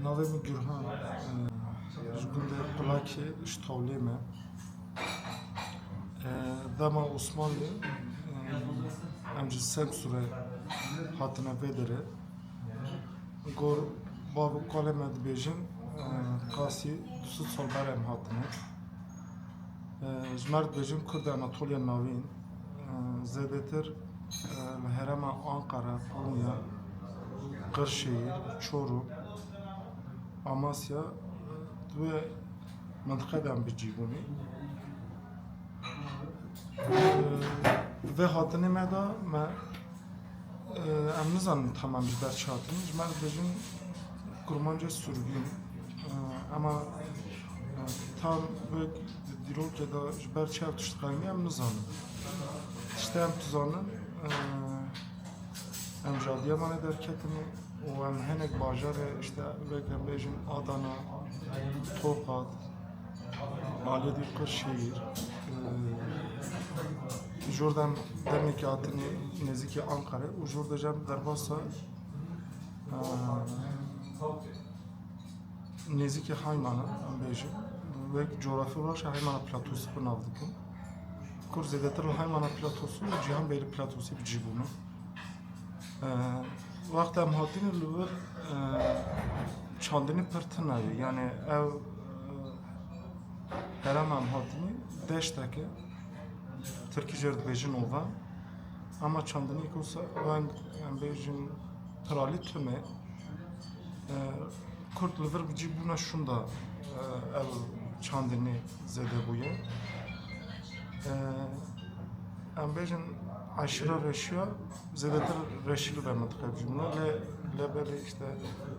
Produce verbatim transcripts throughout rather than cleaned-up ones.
Navê min Gurhan, e, ji gundê Qulakê, ji Tawlê me. E, dema Osmanlî, e, em ji Semsûrê hatine vê derê. Gor bav û kalê me dibêjin, e, qasî du sed sal berê em hatine. E, ji me re dibêjin Kurd Anatoliya Navîn, e, zêdetir, e, li herêma Anqara, Konya, Qirşehîr, Çorum, Amasya, e, di wê mintiqe de em bi cî bûnê. E, vê hatinê me de me Em nizanin tamam ji ber çi hatin. Ji me re dibêjin kurmancê sûrgûn. Ema, e, tam wek di dîrokê de ji ber çi ev tişt qewimî em nizanin. Tiştê em dizanin, e, em ji Adiyamanê derketin û em hinek bajarê, işte, wek em bêjin Adana, Tokat, Aliyê dî Qirşehîr, e, jor dem demekî hatinê nêzîkî Anqarê û jor de jem derbasa, e, nêzîkî Haymana, em bêjin. Wek coğrafi olarak Haymana Platosu bi nav dikin. Kur zêdetir li Haymana Platosu û Cîhan Beyli Platosu bi cî bûne. E, wexta em hatîne li vir, e, çandinî pir tune ye. Yani ev, e, herêma em hatîne deşteke, tirkî jê re dibêjin ova. Ama çandinî ku weng em bêjin piralî tune. E, Kurd li vir bi cî bûna şûnda, e, ev çandinî zêde bûye. E, em bêjin eşîra Reşiya zêdetir Reşî li vê mintiqe bi cî bûna. Lê, lê belê işte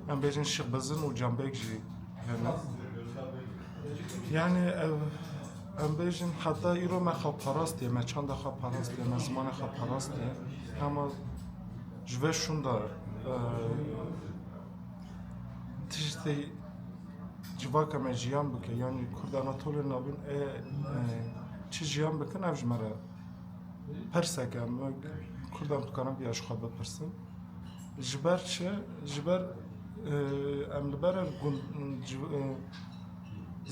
em bêjin Şixbizin û Canbêk jî hene. Yani ev, em bêjin heta îro me xwe parastî, me çanda xwe parastî, me zimanê xwe parastî. Ama ji vê şûnda, e, tiştê civaka me jiyan bike, yani Kurd Anatoliya Navîn ê, e, çi jiyan bikin, ev ji me re pirsek e, em Kurdan dikarin vîya ji xwe bipirsin. Ji ber çi? Ji ber, e, em li ber ev gund, civ, e,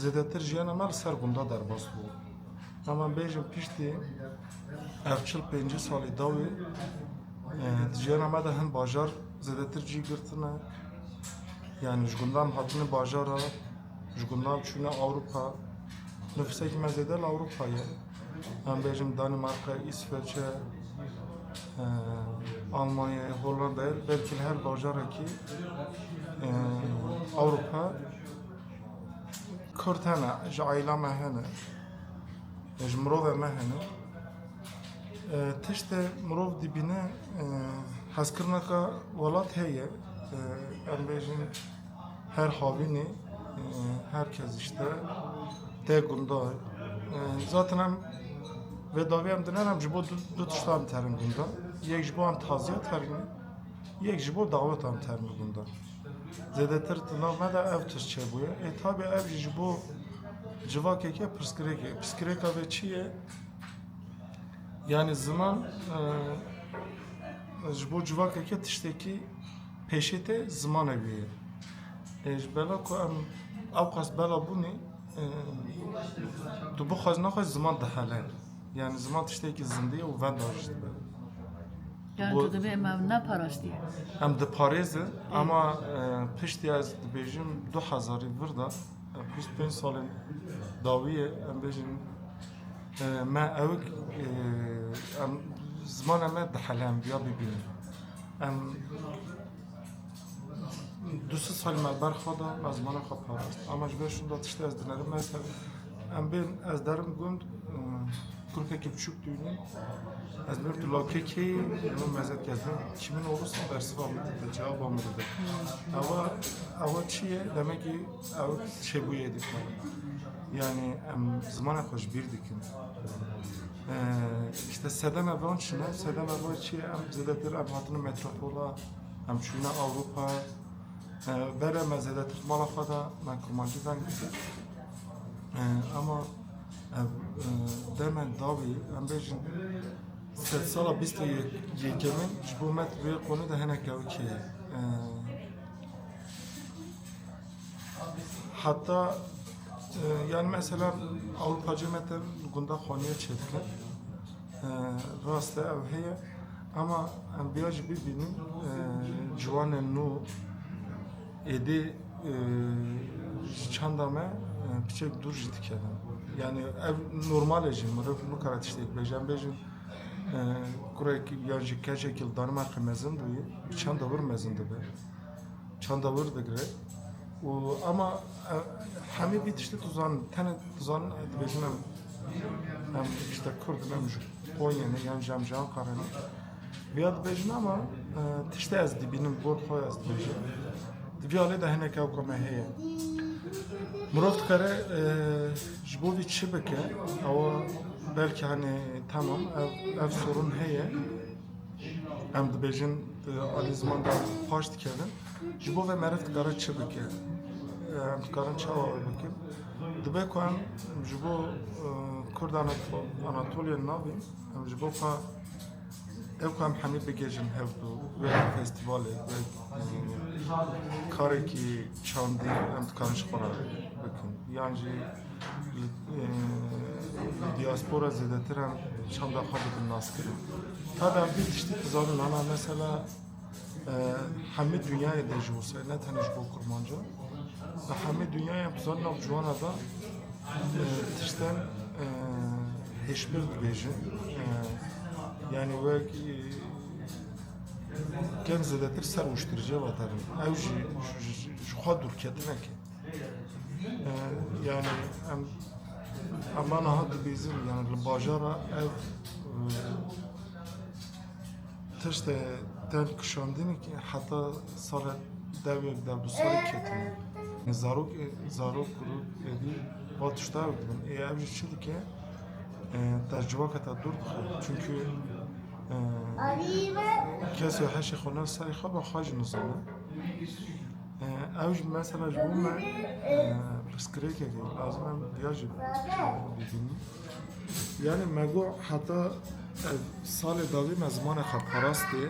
zêdetir jiyana me li ser gunda derbas bû. Em, em bêjin piştî ev çil pêncî salî dawî, e, di jiyana me de hin bajar zêdetir cî girtine. Yani ji gundan hatine bajara, ji gundan çûne Ewropa. Nifûsekî me zêde li Ewropa ye. Em bêjin Danimarka, Îsveçe, e, Almanya, Hollandayê, belkî li her bajarekî, e, Ewropa Kurd hene, ji aîla me hene, ji mirovê me hene. E, tiştê mirov dibîne, e, hezkirineka welat heye. E, em bêjin her havînî, e, herkes işte tê gunda. E, zaten em vê dawî em diner em ji bo du, du tiştan terin gunda. Yek ji bo em taziya terin, yek ji bo dawet em terin gunda. Zêdetir di nav me de ev tişt çêbûye. Ê, tabî ev jî ji bo civakeke pirsgirêk e. Pirsgirêka vê çi ye? Yani ziman, e, ji bo civakeke tiştekî pêşê tê zimanê wê ye. E, ji bela ku em ewqas bela bûnê, e, tu bixwaz nexwaz ziman dihele. Yani ziman tiştekî zindî ye û venda jî dibe. Yani Bo- tu dibê em neparastî. Em diparêzin, ama, e, piştî ez dibêjim du hezarî vir de, e, bîst pênc salên dawî ye, em bêjin, e, me ewik, e, em, zimanê me dihele, em viya bibînin. Em du sed salî me ber xwe da, me zimanê xwe parast. Ama ji ber şûnda tiştê ez dinerim, mesela, em bên, ez derim gund, e, grûpekî biçûk dûnî. Ez dinim tu lakekê, no mezet ez dinim kimin olursa bersiva min dide, cevaba min dide. Ewa, ewa çi ye? Demek ki ew çêbûyê dixwe. Yani em zimanê xwe ji bîr dikin. E, işte sedema van çi ne? Sedema van çi ye? Em zêdetir em hatine metropola, em çûne Ewropa. E, berê me zêdetir mala xwe de me kurmancî veng dikir. E, ama ev, e, demên dawî, em bêjin sedsala bîst û yekemîn ji bo me di vê qonû de hinek ewikê ye. E, Hatta, e, yani mesela Avrupacî me tên li gunda xaniye çêdikin. E, rast e, ev heye. Ama em biya jî bibînin, e, ciwanên nû êdî, e, ji çanda me, e, piçek dûr jî dikevin. Yani ev normal e jî, mirov nikare tiştek bêje. Em bêjin, e, kurek yan jî keçek li Danimarka mezin bûye, çanda wir mezin dibe. Çanda wir digire. Û ama, e, hemî vî tiştî tu zan, tenê tu zan, e, dibêjin em, em işte Kurd in, em ji Konyê ne, yan jî em ji Ankarê ne. Viya dibêjin ama, e, tiştê ez dibînim, gor xwe ez dibêjim. Di vî alê de hinek ewka me heye. Mirov dikare, e, ji bo vî çi bike? Ewa belkî hani tamam, ev, ev sorun heye. Em dibêjin, e, alî ziman de paş dikevin. Ji bo vê meriv dikare çi bike? E, em dikarin çawa wê bikin? Dibe ku em ji bo, e, Kurd Anato-, Anatoliyên navîn, em ji bo xwe ew ku em hemî bigihêjin hevdu, wê festîvalê, wê, e, karekî çandî em dikarin ji xwe re bikin. Yan jî li, e, li diaspora zêdetir em çanda xwe didin naskirin. Tabi em vî tiştî dizanin, ana mesela, e, hemî dinyayê de jî wisa, ne tenê ji bo Kurmanca. Li hemî dinyayê em dizanin nav ciwana de, e, tiştên, e, hêşbir dibêjin. E, yani wek, e, gen zêdetir ser wiştiricê veterin. Ew jî ji, ji, ji xwe dûrketinek e. E, yani em, em niha dibîzin, yani li bajara ev, e, tiştê tên kişandinê ki heta sala dew yek, dew du salî ketine. Zarok, e, zarok, kurok, êdî va tişta ew dibin. Ê ev jî çi dike? E, te ji civaka te dûr dixe. Çünkü, e, kesê heşê xwe ne serê xwe be xwe jî nizane. E, ew jî mesela ji bo me, e, pirsgirêkekê lazim em ya jî bibînin. Yani me got heta, e, salê dawî me zimanê xwe parastê.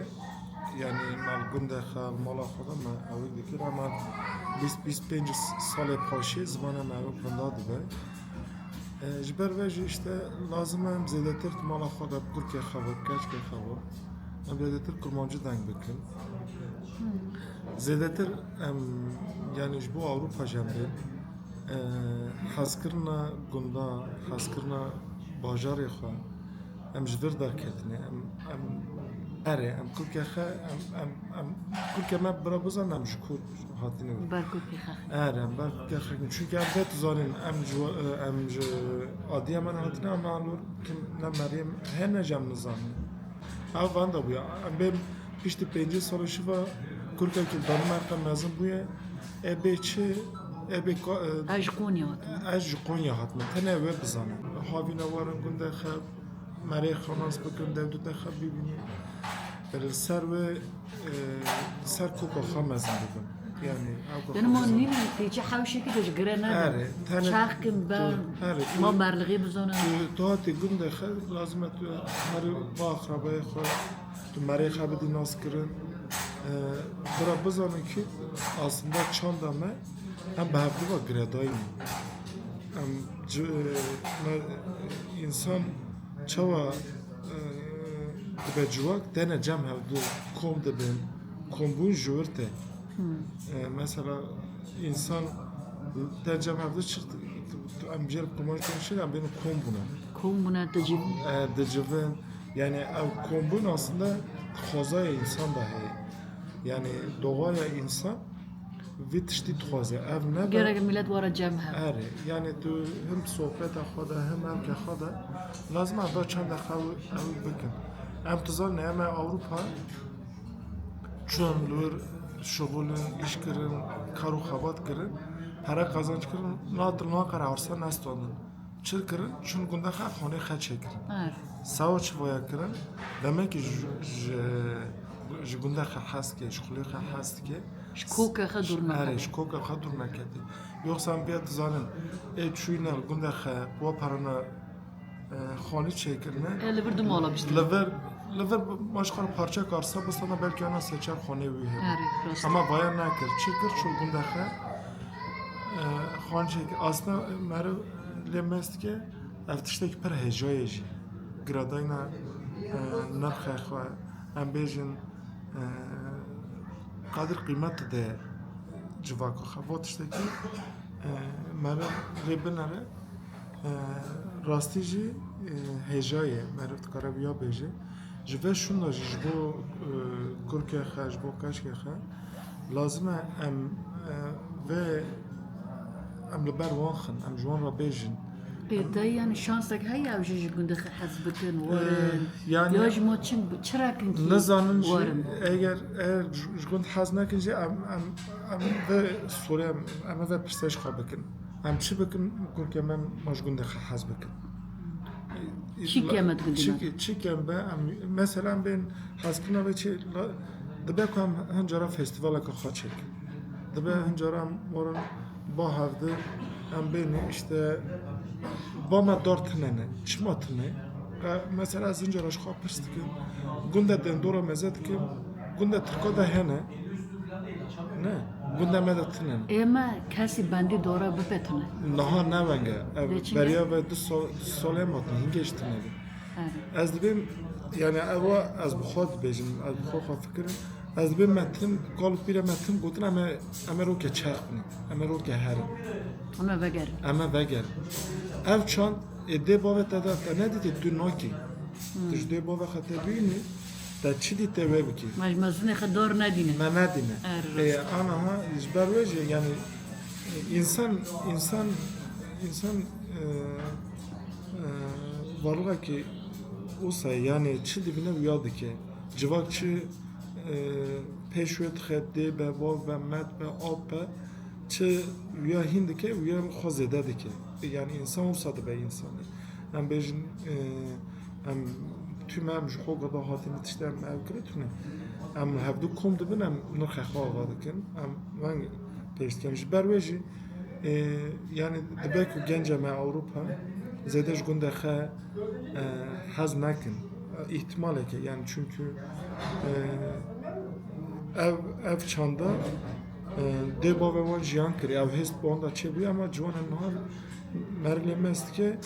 Yani me li gundê xwe, li mala xwe de me ewî dikir, ama bîst, bîst pênc salê paşê zimanê me ew winda dibe. E, ji ber ve jî işte lazim e em zêdetir di mala xwe de bi kurkê xwe ve, bi keçkê xwe ve, em zêdetir kurmancî deng bikin. Zêdetir em, yani ji bo Ewropa jî em bên, e, hezkirina gunda, hezkirina bajarê xwe, em ji vir derketine, em, em, erê, em kurkê xwe, em, em, em kurkê me bira bizan, em ji ku hatine wir. Ber kurkê xwe. Erê, em ber kurkê xwe. Çünkü em vê dizanin, em ji, em ji adiya me hatine, em alor kim ne meriyê me hene jî em nizanin. Ev vanda bûya. Em bên piştî pêncî salê şiva kurkekî Danimarka mezin bûye. E bê çi? E bê ka-, e, Ez ji Konya hatime. Ez ji Konya hatime. Tenê wê bizane. Havîne warin gundê xwe, merê xwe nas bikin, dewdûtê xwe bibînî. Li ser wê, e, ser koka xwe mezin bibin. Yani, ew ka Benim xwe o bizane. Nîne têçe hewşekî de ji gire nebe. Erê, tenê Çaxkin tu, ben. Erê, tu, Ma berlixê bizane. Tu, tu hatî gundê xwe, lazim e tu herî va axrabayê xwe, tu merê xwe bidî nas kirin. E, bira bizanin ki aslında çanda me em bi hevdu ve girêdayî ne. Em ci-, me, însan çawa, e, dibe civak, tene cem hevdu kom dibin, kombûn ji wir tê. Hmm. E, mesela însan te cem hevdu çi, em jê re kurmanc konuşin, em bênin kombûne. Kombûne dicivin. E, dicivin. Yani ev kombûn aslında xwezaya însan da heye. Yani doğaya însan vê tiştî dixwaze. Ev nebe. Gerek millet were cem hebe. Erê, yani tu him sohbeta xwe de, him evke xwe de, lazim e ev çanda xwe ew, ew bikin. Em tu zanî, em ê Ewropa çûn li wir şixulin, îş kirin, kar û xebat kirin, pere qazanc kirin, nahatin Anqara arsa nestandin. Çi kirin? Çûn gunda xwe, xanê xwe çêkirin. Evet. Sawa çi vaya kirin? Demekî ji, ji, ji gunda xwe hez dike, ji xulê xwe hez dike. Ji koka xwe dûr neket. Erê, ji koka xwe dûr neketî. Yoksa em vêya dizanin, ê çûyîne li gunda xwe, wa perana, e, xanî çêkirine. E, li vir du mala bistine. Li vir, li vir maşxara parçek arsa bistana, belkî ana sê çar xanê wî hebe. Erê, rast. Ama vaya nekir. Çi kir? Çû gunda xwe. Xançek, aslında meriv lê mest ke ev tiştek pir hêja ye jî. Giradayna, e, nirxê xwe, em bêjin, e, qedir qîmet dide civaka xwe. Vo tiştekî, e, meriv lê binere, e, rastî jî, e, hêja ye. Meriv dikare wiya bêje. Ji vê şûnda jî ji bo, e, kurkê xwe, ji bo keşkê xwe lazim e em, e, vê em li ber wan xin, em ji wan re bêjin. Pêdayî, yanî şansek heye ew jî ji gundê xwe hez bikin, werin? E, yanî ya ji ma çin, çira kin kî nizanin jî, werin? Eger, eger ji, ji gund hez nekin jî em, em, em vê sorê em, em vê pirsê ji xwe bikin. Em çi bikin, kurkê me ma ji gundê xwe hez bikin? Çi keme di gundê me? Çi, çi kem be, em, mesela em bên hezkirina vê çi, la, dibe ku em hin cara festîvaleke xwe çêkin. Dibe hin cara em werin ba hevdi, em bêne işte ba me dar tine ne, çima tine? E, mesela ez hin cara ji xwe pirs dikim, gundê dendora meze dikim, gundê Tirka de hene, Ne, gunda me de tune ne. Ê me kesî bendî dora bipetine. Niha ne venge. Ev beriya ve du sal, du salê ma tune, hingê jî tune be. Evet. Ez dibêm, yani ewa ez bi xwe dibêjim, ez bi xwe xwe fikirim. Ez dibêm me tim, kal pîre me tim gotin em ê, em ê roke çerx bine, em ê roke herin. Em ê vegerin. Em ê vegerin. Ev çand, ê dê bavê te de, te nedîtê tu nakî. Hmm. Tu ji dê bavê xwe te bînî, te çi dî te wê bikî. Me ji mezinê xwe dar nedîne. Me nedîne. Er, rast. E, anaha ji ber wê jî, yani, e, insan, insan, insan, e, e, varlık ki olsa, yani çi dibine uya dike. Civak çi, e, pêş wê dixe, dê be, bav be, met be, ap be, çi uya hîn dike, uya xwe zêde dike. Yani insan olsa dibe insanı. Em bêjin, e, em tüm em ji xwe gada hatine tiştê em ev kire tune. Em hevdu kom dibin, em nirxê xwe ava dikin. Em veng pêş dikin. Ji ber wê jî, e, yani dibe ku genca me Ewropa zêde ji gundê xwe, e, hez nekin. Îhtimaleke, yani çünkü, e, ev, ev çanda, e, dê bavê wan jiyan kiriye, ev hêst bi wan de çêbûye, ama ciwanan niha merî lê mest dike,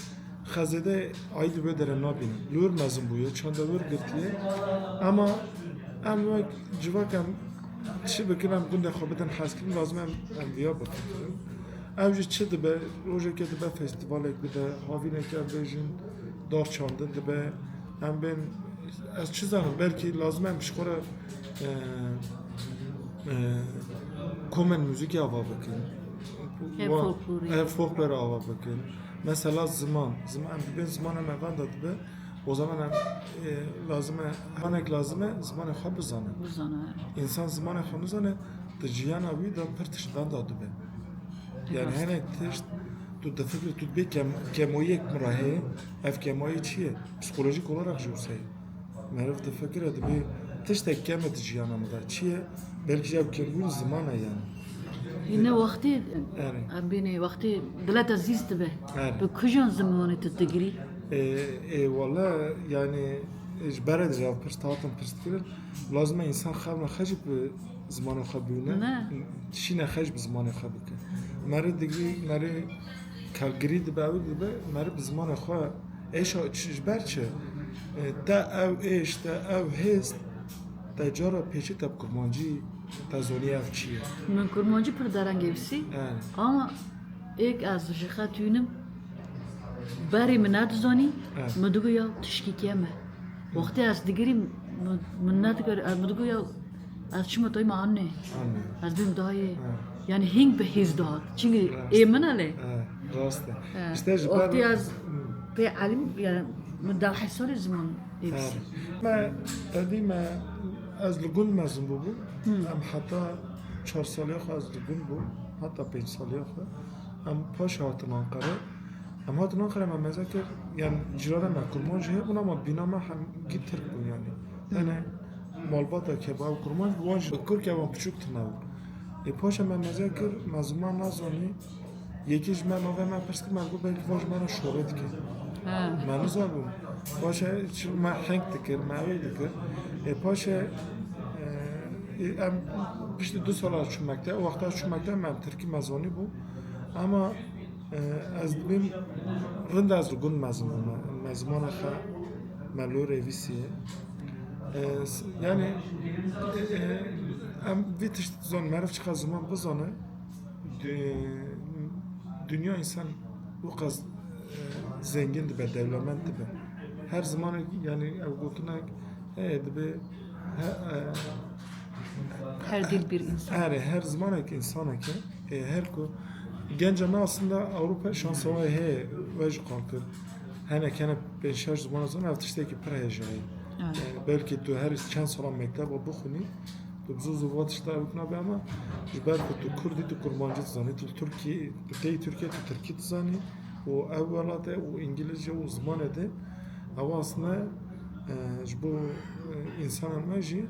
xezêde aîdî wê dere nabîne. Li wir mezin bûye, çanda wir girtiye. Ama em wek civak em çi bikin, em gundê xwe bidin hezkirin, lazim em, em viya bifikirin. Ew jî çi dibe, rojeke dibe festîvalek bide, havîneke em bêjin dar çandin dibe, em bên, ez çi zanim, belkî lazim em ji xwe re, e, e, komên muzîkê ava bikin. Ev Wa-, folklorî. Ev folklorê ava bikin. Mesela ziman. Ziman, em dibên zimanê me venda dibe. O zaman em, e, lazim e, hinek lazim e zimanê xwe bizane. Bizane, evet. Însan zimanê xwe nizane, di jiyana wî de pir tişt venda dibe. Yani rast. Hinek tişt, tu difikirî, tu dibê kem-, kemoyek min re heye. Ev kemoyê çi ye? Psikolojik olarak jî wisa ye. Meriv difikire, dibê tiştek kem e di jiyana min de. Çi ye? Belkî ev kêmbûn ziman e yani. Yine wextî, erê, em bînê wextî dilê te zîst dibe. Erê. Bi kujan zimanê tu digirî? Ê, ê, wele, yani, ji berê de ev pirs hatin pirs dikirin. Lazim e însan xew nexwe jî bi zimanê xwe bîne. Ne. Şîne xwe jî bi zimanê xwe bike. Merê digirî, merê kalgirî dibe, ew dibe, merê bi zimanê xwe êşa çi, ji ber çi? E, te ew êş, te ew hêst, te cara pêçî te bi kurmancî, te zonî ev çi ye? Min kurmancî pir dereng nivîsî, evet, ama êk ez ji xwe tûnim, berê min nedizanî, evet, min digo ya tişkî kêm e. Wextê ez digirîm, min, min nedikir, ez min digo ya, ez çima dayê me anne? Anne. Ez bêm dayê. Ha. Yani hing bi hêz dihat. Çünkü, rast, ê min e lê. Ha, rast e. Ha. İşte ji ber wextê ez, hmm, pê elim, yani min dehê salê ziman nivîsî. Ha. Me, tedî me, ez li gund mezin bûbûm. Hmm. Em heta çar saliya xwe ez li gund bûm. Heta pênc saliya xwe. Em paşê hatin Ankara. Em hatin Ankara, me meze kir, yani cîranê me kurmanc jî hebûn ama bîna me hemgî tirk bûn yani. Tenê malbata kebab kurmanc bû, wan jî kurkê wan piçûk tune bûn. Ê paşê me meze kir, me ziman nazanî. Yekî ji me navê me pirs kir, me got belkî van ji me re şorê dike. He. Me nizanibû. Paşê çi me heng dikir, me wê dikir. Ê paşê, e, em piştî du sala çû mekteb, wexta çû mekteb me tirkî me zanîbû. Ama, e, ez dibêm rind ez li gund mezin bûme. Me zimana xwe me lorê vîsî ye. E, s-, yani, e, e, em vî tişt zon meriv çiqas ziman bizane, di-, dinya însan û qas, e, zengin dibe, dewlemend dibe. Her zimanek, yani ev gotinek, e, dibe, he, e, Her dil bir insan. Her, her zimanek insanek e. E, her ku genca me aslında Avrupa şansa wê heye, we ji qal kir. Hene kene pênc şeş ziman zan, ev tiştekî pir hêja ye. Evet. E, belkî tu her çend sala mekteba bixwînî, tu bi zû zû va tişta ew nabe ama ji ber ku tu kurdî, tu kurmancî dizanî, tu Tirkî, tu tey Tirkiye, tu tirkî dizanî û ev welat e û îngilizce û zimanê de ew aslında, e, ji bo, e, însanên me jî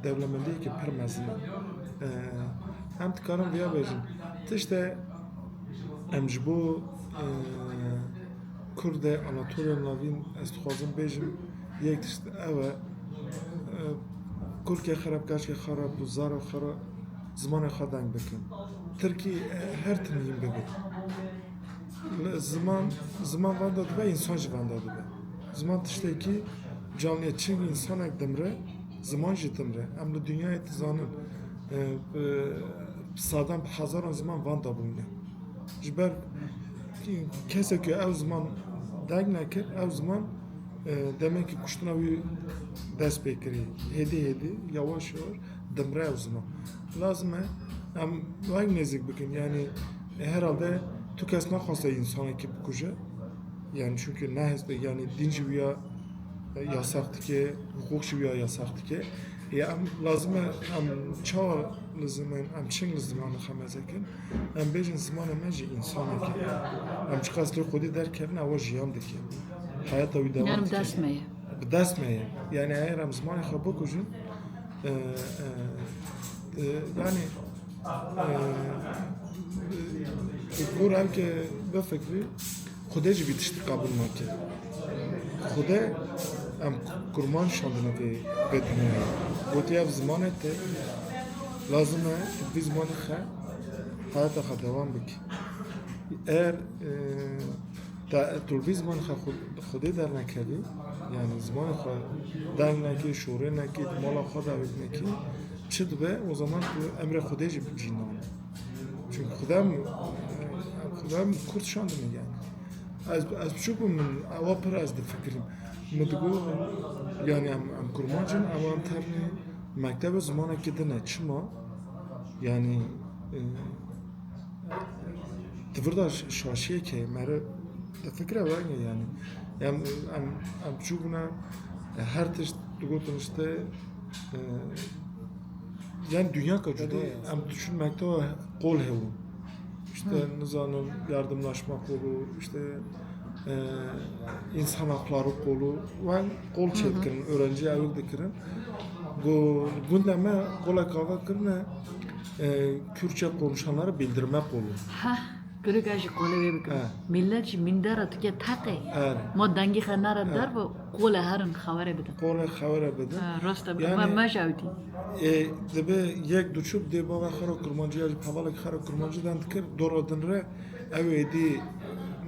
dewlemendiyekî pir mezin e. E, em dikarin viya bêjin. Tişte em ji bo, e, Kurdê Anatoliya Navîn ez dixwazim bêjim, yek tişt ew e, e, Kurdkê xwe re, Kaşkê xwe re, bi zara xwe re zimanê xwe deng bikin. Tirkî, e, her tim hîn bibin. Li ziman, ziman vanda dibe, însan jî vanda dibe. Ziman tiştekî canlî ye. Çing însanek dimre, ziman jî dimre. Em li dinyayê dizanin, e, e, bi sadan, bi hezaran ziman vanda bûne. Ji ber kesek ku ew ziman deng nekir, ew ziman, e, demekî kuştina wî dest pê kirî. Hêdî hêdî, yawaş yawaş, dimre ew ziman. Lazim e em weng nêzîk bikin. Yani, e, herhalde tu kes naxwaste însanekî bikuje. Yani, çünkü ne heste, yani, din jî wiya, e, yasax dike, hukuk jî wiya yasax dike. Ya em lazim e em çawa li ziman, em çing li zimanê xwe mezekin. Em bêjin zimanê me jî însanekî. Em çiqas lê xwedî derkevin, ewa jiyan dike. Hayata wî devam Yani dike. Dest me ye. Bi dest me ye. Yani eger em zimanê xwe bikujin, e, e, e, yani, e, e, gor ev ke bifikirî, Xwedê jî vî tiştî qebûl nake. Xwedê em kurmanc şandine vê, vê dinyayê. Gotiye ev zimanê te lazim e tu vî zimanê xwe hayata xwe dewam bikî. Eger, e, te, tu li vî zimanê xwe xwe-, Xwedê dernekevî, yani zimanê xwe deng nekî, şorê nekî, di mala xwe de ew nekî, çi dibe, o zaman tu emrê Xwedê jî bi cî nane. Çünkü Xwedê em, Xwedê em Kurd şandine yani. Ez, ez biçûk bûm, min ewa pir ez difikirim. Min digot, yani em, em kurmanc in, ewa em tevnê mektebe zimanekî din e. Çima? Yani, e, di vir de şaşiyek heye, meriv difikire wenge yani. Em, em, em biçûk bûne, her tişt digotin işte, e, yani dünya ka cuda, em diçûn mekteba qol hebûn. İşte nizanim yardımlaşma kolu, işte, e, insan hakları kolu, wan kol çêdikirin, öğrenci ew dikirin. Go-, gunda me kolek ava kirine, e, Kürtçe konuşanları bildirme kolu. Ha, gülük jî qolê wê bikin. Ha. Millet jî mindara tu ke taqê. Er. Ma dengî xwe nara derve, qolê herin xewere bidin. Qolê xewere bidin. Ha, rast e, Yani- me, me jawdî. E, dibe yek diçûk dê bava xwe re kurmancî ya jî pevalek xwe re kurmancî dan dikir, dora din re ew êdî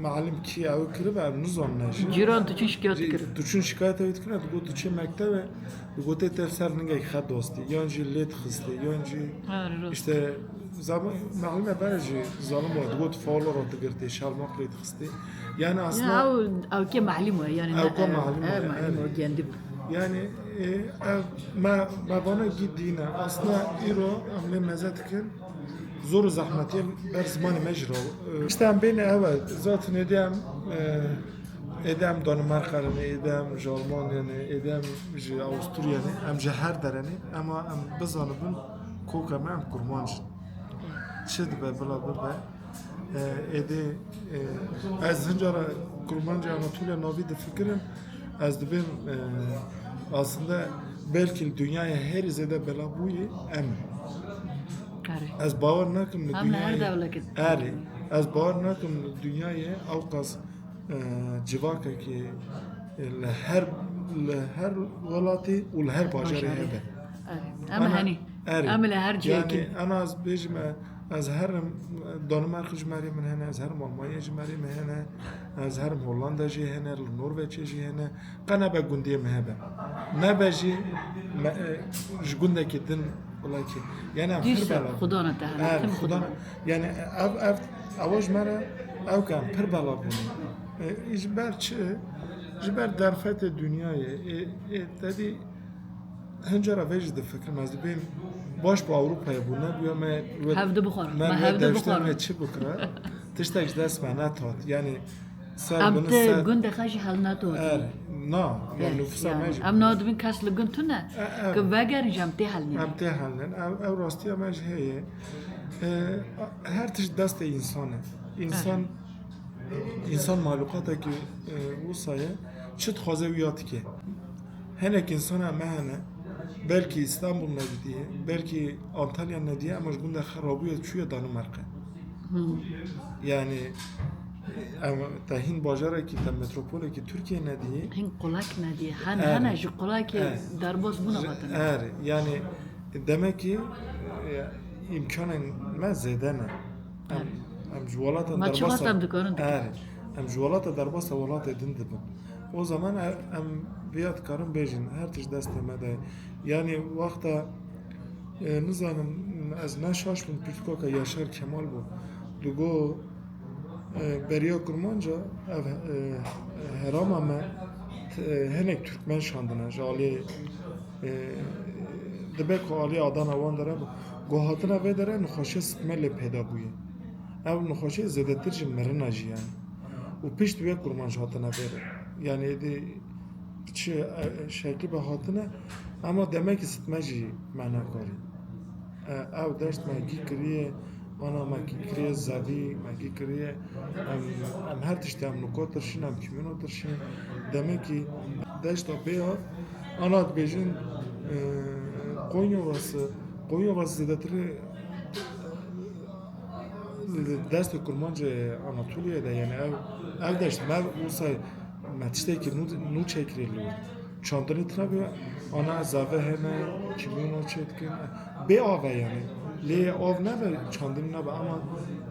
mealim kî ew kiribe, ew nizanine jî. Cîran tu çi şikayet dikir? Tu çûn şikayet ew dikir, tu got tu çê mektebe, tu gotê te ser ningek xwe dostî, yan jî lê dixistê, yan jî Ha, rast. işte zaman mealime bere jî zalim wa, tu got faul ra tu girtê, şalmaq lê dixistê. Yani aslında Ya, ew, ew ke mealim e, yani Ew ne, ke e, mealim e, e, mealim evet. e, gendi bu. Yani, e, ev me, me vana gî dîne. Aslında îro em lê meze dikin. Zor û zehmetiyê ber zimanê me jî re. E, işte em bêne ev e. Zaten êdî em, e, êdî em Danimarka re ne, êdî em ji Almanya ne, êdî em ji Avusturya ne, em ji her dere ne. Ema em bizanibin koka me em kurmanc in. Çi dibe bila bibe. E, êdî, e, ez hinca re kurmancê Anatoliya Navî difikirim. Ez dibêm, e, aslında belkî li dinyayê herî zêde bela bûyî em. Erê. Ez bawer nakim li Em li her dinyayê. dewlekê. Erê. Ez bawer nakim li dinyayê ewqas, e, civakekî, e, li her, li her welatî û li her bajarê Bajarê. hebe. Erê. Em Ana- henî. Erê. Em li her Yani cihekî. en az bêjime Ez herim Danimarka ji merê min hene, ez herim Almanya ji merê min hene, ez herim Hollanda jî hene, li Norveçê jî hene. Qe nebe gundiyê min hebe. Nebe jî me, e, ji gundekî din wila kî. Yani em pir bela bûne. Xwedana te hene, Er, tim Xwedana. Xwedana. Yani ev, ev, ewa ji me re ew ke em pir bela bûne. E, ji ber çi? Ji ber derfetê dinyayê. E, e, te dî Hincera vê jî difikirim, ez dibêm baş bi Ewropayê bû, nebûya me wê Hev di bixwar, me me wê hev di deştên bixwar. Me çi bikira? Tiştek ji dest me netat. Yani ser Em bini ti ser gundê xwe jî hel netot. Er, na, yani Er, nüfusa yani, me jî. Em na dibin kes li gund tune, E, e. Ki vegerin jî em tê hel nînin. Em tê hel nînin. Ev, ev rastiya me jî heye. E, her tişt destê însan e. Însan, Er. Însan mahlukatekî, e, wisa ye. Çi dixwaze wî ya dike. Hinek însana me hene, belkî Îstanbul nedidiye, belkî Antalya nediye, ama ji gunda xwe rabûye çûye Danimarka. Hmm. Yani, em, te hîn bajarekî, te metropolekî Tirkiye nediye. Hîn qulak nediye. Hene, Er. Hene ji qulakê Er. Derbas bûna hatine. Er, yani, demek ki, e, îmkanên me zêde ne. Em, Er. Em ji welata Ma çi derbasa, wexta em dikarin dikin? Er, em ji welata derbasa welatê din dibin. O zaman e, em vêya dikarin bêjin, her tişt destê me de. Yani wexta, e, nizanim, ez ne şaş bûm, pirtûkaka Yaşar Kemal bû. Digo, e, beriya Kurmanca, ev, e, herama me, e, hinek Türkmen şandine, ji alî, e, dibe ku alî Adana wan dere bû. Ku hatine vê dere nexweşiya sitme lê peyda bûye. Ev nexweşiya zêdetir ji mirina jî yani. Û pişt wê Kurmanc hatine vê re. Yani êdî çi, e, şeklî be hatine, ama demek ki sitme jî me nekarî. E, ew deşt me gî kiriye, ana me gî kiriye zevî, me gî kiriye, em, em her tiştê em nûka tirşîn, em kîmyona tirşîn. Demek ki deşta bê av, ana dibêjin, e, Konya Ovası, Konya Ovası zêdetirî li destê Kurmancê Anatoliyê de, yani ev, ev deşt me wisa me tiştekî nû, nû çêkirî li wir. Çandinî tune bî, ana zave hene, kîmyona çêdikin. Bê av e yani. Lê av nebe, çandinî nebe ama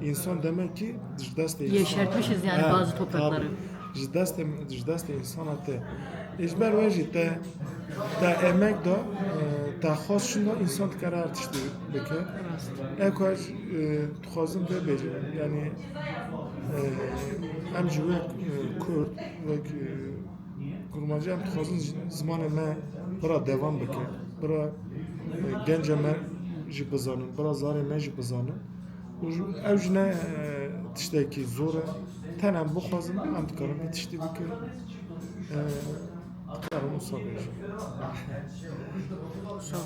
insan demek ki ji destê insan. Yeşertmişiz yani He, bazı toprakları. Tabii. Ji destê, ji destê insana te. Ji ber wê jî te, te emek da, e, te xwest şinda insan dikare her tiştî bike. Rast. Eko ez, e, dixwazim vê bêjim. Yani, e, em ji wê, e, Kurd, wek, e, Kurmancî em dixwazin zi-, zimanê me bira devam bike. Bira, e, genca me jî bizanin, bira zarê me jî bizanin. Û ji, ew jî ne, e, tiştekî zor e. Tenê em bixwazin, em dikarin vî tiştî bikin. E, dikarin wisa bêjin. Sağ ol.